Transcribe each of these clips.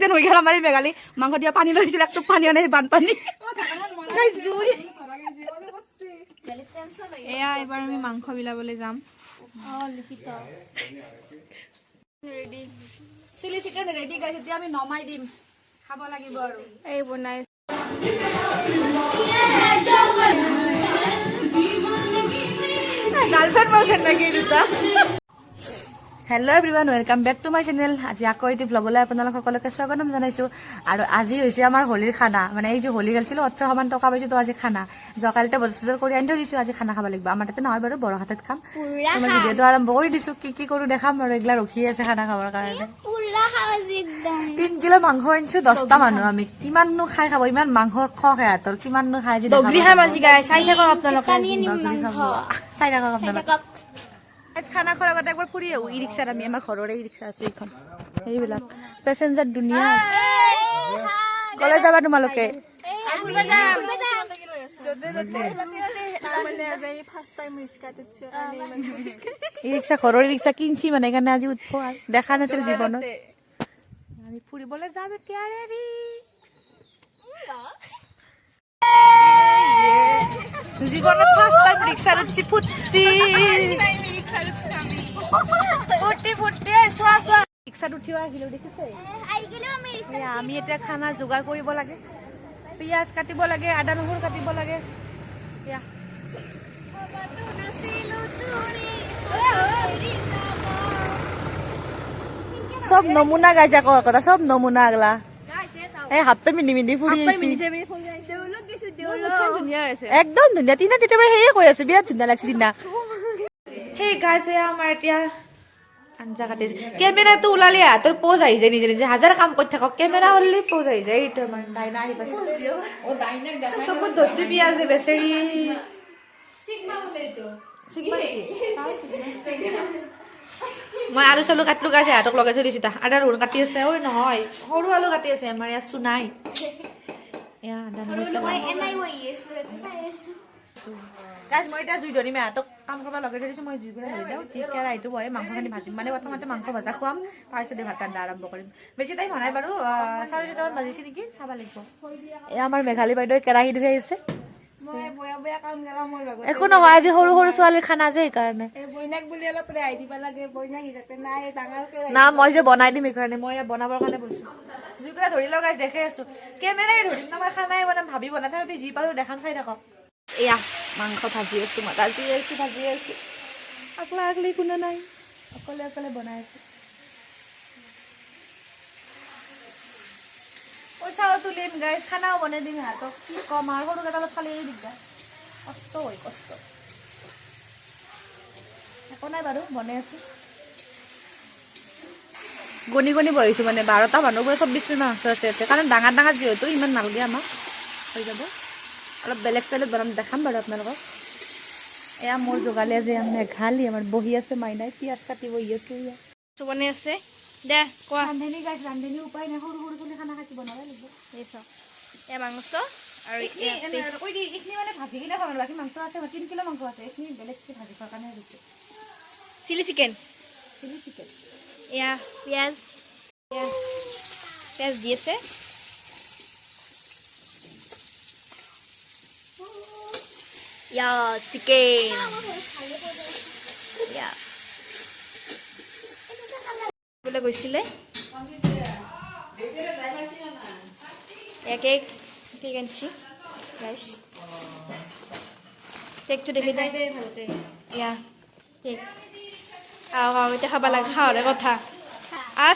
Accident হৈ গ'ল আমাৰ এই মেঘালী। মাংস দিয়া পানী লৈছিল, একটো পানী নাই, বানপানী। গাইজ, জুই। এয়া এইবাৰ আমি মাংস বিলাবলৈ যাম। Ready. Chilli chicken ready guys, এতিয়া আমি নমাই দিম, খাব লাগিব আৰু। এই বনাই। গাৰ্লফ্ৰেণ্ড বয়ফ্ৰেণ্ড নেকি এই দুটা? Hello everyone, welcome back to my channel. আজি আকৌ এটি ভ্লগলৈ আপোনালোক সকলোকে স্বাগতম জনাইছো। আৰু আজি হৈছে আমাৰ হোলীৰ খানা, মানে এই যে হোলী খেলিছিলো, 18শ মান টকা পাইছো, তো আজি খানা। যোৱাকালিতে বজাৰ চজাৰ কৰি আনি থৈ দিছো, আজি খানা খাব লাগিব। আমাৰ তাতে নহয় বাৰু, বৰহাটত খাম। মই ভিডিঅ'টো আৰম্ভ কৰি দিছো, কি কি কৰো দেখাম। আৰু এইগিলা ৰখি আছে খানা খাবৰ কাৰণে। 3 কিলো মাংস আনিছো, 10টা মানুহ আমি, কিমাননো খাই খাব? ইমান মাংস খক সিহঁতৰ, কিমাননো খাই আজি দেখাব। দগৰি খাম আজি গাইজ, চাই থাকক আপোনালোকে। দগৰি খাব, চাই থাকক আপোনালোকে। আজি খানা খোৱাৰ আগতে একবাৰ ফুৰি আহোঁ ই ৰিক্সাত আমি। আমাৰ ঘৰৰে ই ৰিক্সা আছে এইখন। এইবিলাক পেচেঞ্জাৰ ধুনীয়া। কলে যাবা তোমালোকে? মানে আজি ফাৰ্ষ্ট টাইম ৰিক্সাত উঠছো কাৰণে ইমান। ই ৰিক্সা ঘৰৰ ৰিক্সা কিনছি মানে, সেইকাৰণে আজি উঠব আৰু। দেখা নাছিল জীৱনত। আমি ফুৰিবলৈ যাম এতিয়া, ৰেডি। জীৱনত ফাৰ্ষ্ট টাইম ৰিক্সাত উঠছি, ফূৰ্তি ফূৰ্তি ফূৰ্তি। এই চোৱা চোৱা, ৰিক্সাত উঠিও আহিলো, দেখিছে। এয়া আমি এতিয়া খানা যোগাৰ কৰিব লাগে, পিঁয়াজ কাটিব লাগে, আদা নহৰু কাটিব লাগে। এয়া চব নমুনা গাইছে আকৌ কথা, চব নমুনা আগলা। এই হাফ পেণ্ট পিন্ধি পিন্ধি ফুৰি আহিছে। ধুনীয়া হৈছে। একদম ধুনীয়া। তিনা তেতিয়া পৰা সেয়ে কৈ আছে, বিৰাট ধুনীয়া লাগছে তিনা। সেই গাইছে, আমাৰ এতিয়া আঞ্জা কাটিছে। কেমেৰাটো ওলালে হাতৰ প'জ আহি যায় নিজে নিজে। হাজাৰ কাম কৰি থাকক, কেমেৰা হ'লে প'জ আহি যায়। এইটো আমাৰ ডাইনা আহি পাইছে। চকুত ধৰছি পিঁয়াজে বেচেৰি। চিগমা নেকি? মই আলু চালু কাটিলো গাইছে, হাতক লগাই থৈ দিছো। আদা ৰহুন কাটি আছে। ঐ নহয়, সৰু আলু কাটি আছে আমাৰ ইয়াত চুনাই। এয়া আদা নহৰু। গাইজ, মই এতিয়া জুই ধৰিম। ইহঁতক কাম কৰিব লগাই থৈ দিছো, মই জুই কৰি ধৰি দিওঁ। ঠিক কেৰাহীটো বহে মাংসখিনি ভাজিম। মানে প্ৰথমতে মাংস ভজা খুৱাম, তাৰপিছতে ভাত ৰান্ধা আৰম্ভ কৰিম। বেছি টাইম হোৱা নাই বাৰু, 4:30মান বাজিছে নেকি, চাব লাগিব। এয়া আমাৰ মেঘালী বাইদেৱে কেৰাহী ধুই আহিছে। মই বয়া বয়া কাম গেলা মোৰ লগত। একো নহয়, আজি সৰু সৰু ছোৱালীৰ খানা যে, সেইকাৰণে। এই বইনাক বুলি অলপ ৰেহাই দিব লাগে, বইনাক হিচাপে নাই ডাঙৰকে। না, মই যে বনাই দিম, সেইকাৰণে মই ইয়াত বনাবৰ কাৰণে বৈছো। জুইকুৰা ধৰি লগাই দেখে আছো, কেমেৰাই ধৰিম না মই, খানাই বনাম ভাবি বনাই থাকোঁ, যি পাৰো দেখাম, চাই থাকক। এয়া মাংস ভাজি আছো মই, ভাজি আছো, ভাজি আছো। আকলা আকলি কোনো নাই, অকলে অকলে বনাই আছো। পইচাও তুলিম গাইজ, খানাও বনাই দিম সিহঁতক। কি ক'ম আৰু, সৰু কেইটা অলপ খালি দিগদাৰ, কষ্ট হয়, কষ্ট। একো নাই বাৰু, বনাই আছো। গণি গণি বহিছোঁ, মানে 12টা মানুহ, পুৰা 24 পিচ মাংস আছে ইয়াতে। কাৰণ ডাঙৰ ডাঙৰ যিহেতু, ইমান নালাগে আমাক, হৈ যাব। অলপ বেলেগ ষ্টাইলত বনাম, দেখাম বাৰু আপোনালোকক। এয়া মোৰ যোগালে যে মেঘালী আমাৰ বহি আছে, মাইনাই পিঁয়াজ কাটি বহি আছে। এয়া বনাই আছে দে, কোৱা। ৰান্ধনী গাইছ, ৰান্ধনী, উপায় নাই, সৰু সৰু চলি খানা খাইছি, বনাব লাগিব। এই চাওক, এয়া মাংস আৰু কৈ দি, এইখিনি মানে ভাজি কিনে খাব, বাকী মাংস আছে, 3 কিলো মাংস আছে। এইখিনি বেলেগকৈ ভাজি খোৱাৰ কাৰণে দিছোঁ। Chilli chicken. Chilli chicken. এয়া পিঁয়াজ, এয়া পিঁয়াজ দি আছে। ইয়া চিকেন, ইয়া বোলে গৈছিলে। এয়া কেক, কেক আনিছি গাইছ। কেকটো দেখি দে। এয়া কেক। আহ আহ, এতিয়া খাব লাগে, খাৱৰে কথা।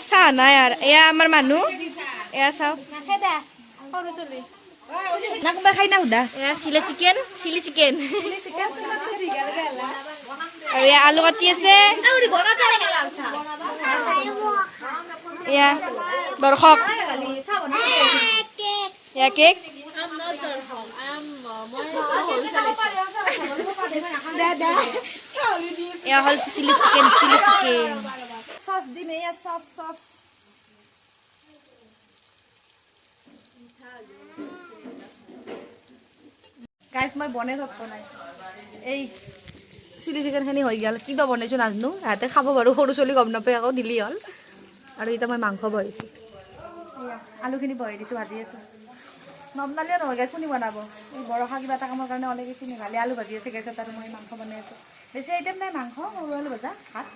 চাহ নাই আৰু। এয়া আমাৰ মানুহ, এয়া চাওক। না, কোনোবাই খাই না সুধা। এয়া চিলি চিকেন, চিলি চিকেন। আৰু এয়া আলু কাটি আছে। এয়া দৰ্শক, এয়া কেক। এয়া হ'ল chilli chicken, chilli chicken. Sauce দিম, এয়া চচ চচ। গাইছ, মই বনাই থাকব নাই। এই চিলি চিকেনখিনি হৈ গ'ল। কিবা বনাইছোঁ নাজানো, সিহঁতে খাব বাৰু, সৰু ছোৱালী গম নাপায় আকৌ, দিলি হ'ল। আৰু এতিয়া মই মাংস বহাইছোঁ। আলুখিনি বহাই দিছোঁ, ভাজি আছোঁ। নবনালেও নহয় গেছ, কোনে বনাব? এই বৰষা কিবা এটা কামৰ কাৰণে ওলাই গৈছে। মেঘালী আলু ভাজি আছে গেছত আৰু মই মাংস বনাই আছোঁ। বেছি আইটেম নাই, মাংস, সৰু আলু ভজা, ভাত,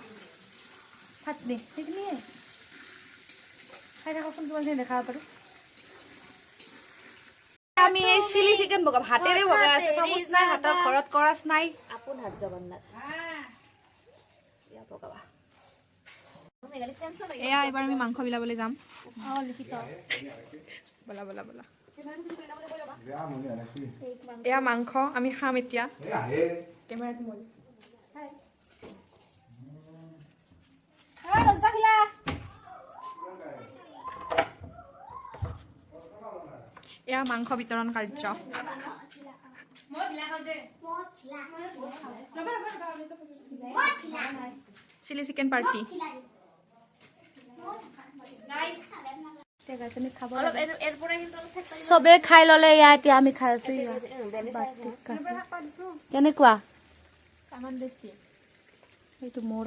চাটনি, সেইখিনিয়ে। খাই থাককচোন, কিমানখিনি দেখাব পাৰোঁ। আমি এই চিলি চিকেন বগাম, হাতেৰে বগাই আছো, চামুচ নাই হাতত, ঘৰত কৰাচ নাই। আপোন হাত জগন্নাথ। এয়া বগাবা। এয়া এইবাৰ আমি মাংস বিলাবলৈ যাম। ব'লা ব'লা ব'লা। এয়া মাংস আমি খাম এতিয়া। কেমেৰাটো মই দিছোঁ। এয়া মাংস বিতৰণ কাৰ্য। Chilli chicken party. চবে খাই ল'লে, এয়া এতিয়া আমি খাই আছো। এয়া। কেনেকুৱা এইটো? মোৰ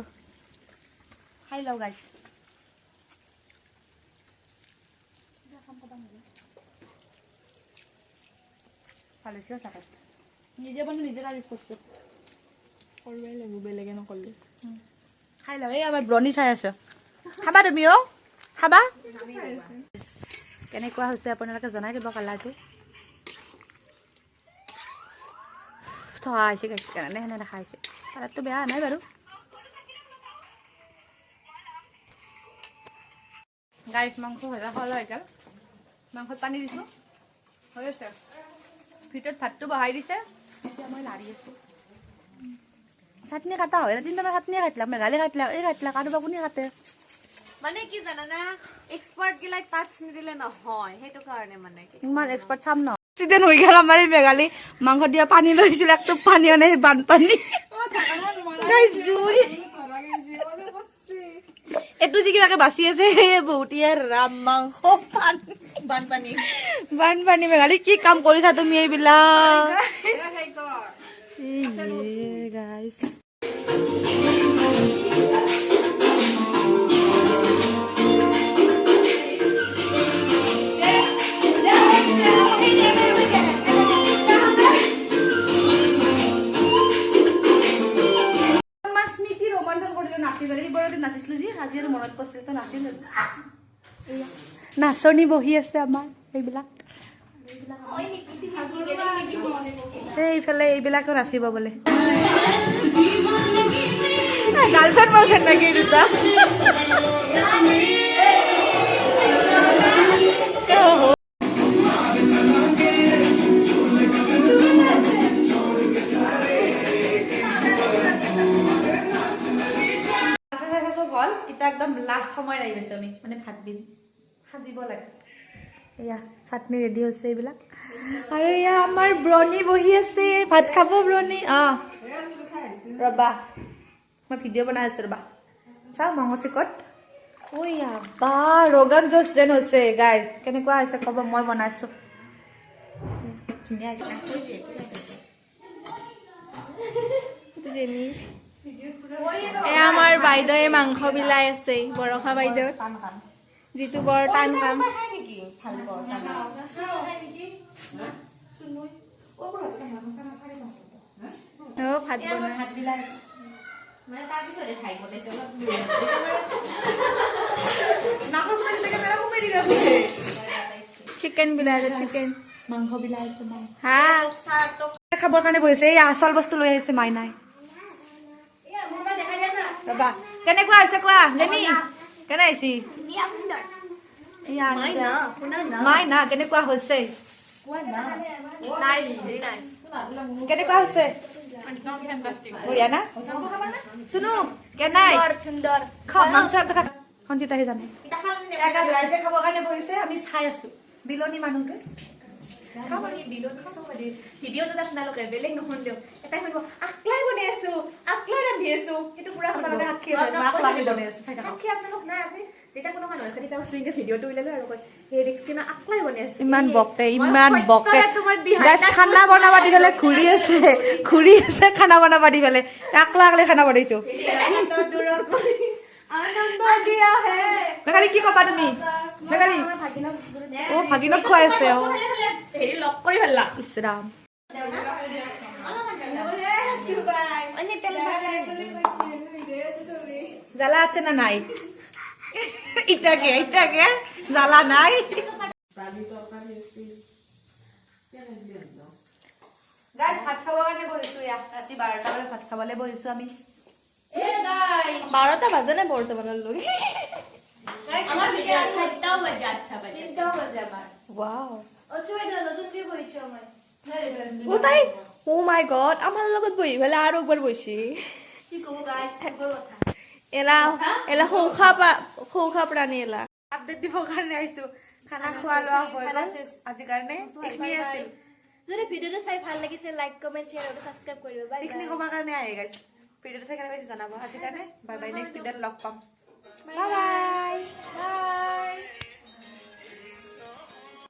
খাই লওঁ গাইছ। ভাল হৈছে চাগে, নিজে বনাই নিজে তাৰিফ কৰিছোঁ। কৰিবই লাগিব, বেলেগে নকৰিলে। খাই লওঁ। এই আমাৰ ব্ৰণি চাই আছে। খাবা তুমিও খাবা। কেনেকুৱা হৈছে আপোনালোকে জনাই দিব। কালাৰটো থকা হৈছে কাৰণে সেনে দেখা হৈছে। কালাৰটো বেয়া নাই বাৰু। গাইছ, মাংস ভজা খোৱা হৈ গ'ল। মাংসত পানী দিছোঁ, হৈ আছে। ভিতৰত ভাতটো বহাই দিছে। এতিয়া মই লাৰি আছোঁ। চাটনি কাটা হয়, তিনিটামান চাটনিয়ে কাটিলাক, মেঘালী কাটিলাক, এই কাটিলাক, আৰু বা কোনে কাটে? মানে কি জানানা, এক্সপাৰ্ট গিলাই টাচ নিদিলে নহয়, সেইটো কাৰণে মানে কি। ইমান এক্সপাৰ্ট চাম ন। এক্সিডেণ্ট হৈ গ'ল আমাৰ। এই মেঘালী মাংস দিয়া পানী লৈছিল, একটো পানী আনে, বানপানী। গাইছ, জুই এইটো যি কিবাকে বাচি আছে, সেয়ে বহুত। ইয়াৰ ৰাম, মাংস পানী। বানপানী। বানপানী। মেঘালী, কি কাম কৰিছা তুমি এইবিলাক? গাইছ। অকণমান স্মৃতি ৰোমন্থন কৰিলো নাচি পেলাই। সেইবোৰতে নাচিছিলো যি আজি আৰু মনত পৰিছিল তো নাচিলো। এয়া, নাচনী বহি আছে আমাৰ। এইবিলাক এইফালে এইবিলাকো নাচিব বোলে। গাৰ্লফ্ৰেণ্ড বয়ফ্ৰেণ্ড নেকি এই দুটা? নাচা চাচা চব হ'ল। এতিয়া একদম লাষ্ট সময়ত আহি পাইছোঁ আমি, মানে ভাত বিন সাজিব লাগে। এয়া চাটনি ৰেডি হৈছে এইবিলাক। আৰু এয়া আমাৰ ব্ৰণি বহি আছে, ভাত খাব ব্ৰণি। অঁ ৰ'বা, মই ভিডিঅ' বনাই আছোঁ, ৰ'বা। চাওঁ মাংস চিকত। ঐয়া বা, ৰগান জোচ যেন হৈছে। গাইজ, কেনেকুৱা হৈছে ক'ব। মই বনাইছোঁ, ধুনীয়া হৈছে। এয়া আমাৰ বাইদেৱে মাংস বিলাই আছে, বৰষা বাইদেউ, যিটো বৰ টান কাম। অ, ভাত বনাই। ভাত বিলাই আছোঁ। মানে তাৰপিছতে খাই পঠাইছে অলপ। নাকৰ সোমাই দিলে, কেমেৰা সোমাই দিলে। চিকেন বিলাই আছে, চিকেন। মাংস বিলাই আছে মাংস। হা। খাবৰ কাৰণে বহিছে। এই আচল বস্তু লৈ আহিছে মাইনাই। ৰবা, কেনেকুৱা হৈছে কোৱা। জেমি, কেনে আহিছি? মাইনা, কেনেকুৱা হৈছে? কেনেকুৱা হৈছে? বঢ়িয়া না? চুনু, কেনাই? সুন্দৰ। খা মাংস একটা খা। সঞ্চিতাহে জানে। একা ৰাইজে খাবৰ কাৰণে বহিছে, আমি চাই আছো। বিলনী মানুহ যে। ভিডিঅ'টোত আপোনালোকে বেলেগ নুশুনিলেও এটাই শুনিব, আকলাই বনাই আছো, আকলাই ৰান্ধি আছো, সেইটো পুৰা শুনিব। আপোনালোকে সাক্ষী আছে, মই আকলাই বনাই আছো, চাই থাকক। সাক্ষী আপোনালোক নাই। আপুনি যেতিয়া কোনো মানুহৰ তেতিয়া ওচৰতে ভিডিঅ'টো উলিয়ালো আৰু কয়, সেই দেখছি না, আকলাই বনাই আছো। ইমান বকে, মই ইমান বকে। সত্যতে তোমাৰ দিহা গাইছ, খানা বনাবা দি পেলাই ঘূৰি আছে, ঘূৰি আছে। খানা বনাবা দি পেলাই আকলা আকলি খানা বনাইছো। আনন্দ দিয়া হে। মেঘালী, কি কবা তুমি মেঘালী? অ, ভাগিনক খুৱাই আছে। অ। হেৰি লগ কৰি পেলা। ইছৰাম। জ্বালা আছে না নাই? ইটাকে ইটাকে জ্বালা নাই। গাইজ, ভাত খাবৰ কাৰণে বহিছো। ইয়াত ৰাতি 12টা বজাত ভাত খাবলৈ বহিছো আমি। 12টা বাজে নাই বৰ্তমানলৈকে। আমাৰ ভিডিঅ' 4টাও বাজে, 8টা বাজে। 3টাও বাজে আমাৰ। ৱাও। নতুনকে বহিছো আমাৰ। অ তাই, ও মাই গড, আমাৰ লগত বহি পেলাই আৰু একবাৰ বহিছি। এলা এলা সৌখা প্ৰাণী এলা। আপডেট দিবৰ কাৰণে আহিছো। খানা খোৱা লোৱা হৈ গ'ল। আজিৰ কাৰণে এইখিনিয়ে আছিল। যদি ভিডিঅ'টো চাই ভাল লাগিছে, লাইক, কমেণ্ট, শ্বেয়াৰ আৰু ছাবস্ক্ৰাইব কৰিব। বাই। এইখিনি ক'বৰ কাৰণে আহি গাইছ। ভিডিঅ'টো চাই কেনে পাইছো জনাব। আজিৰ কাৰণে বাই বাই। নেক্সট ভিডিঅ'ত লগ পাম। Bye bye bye.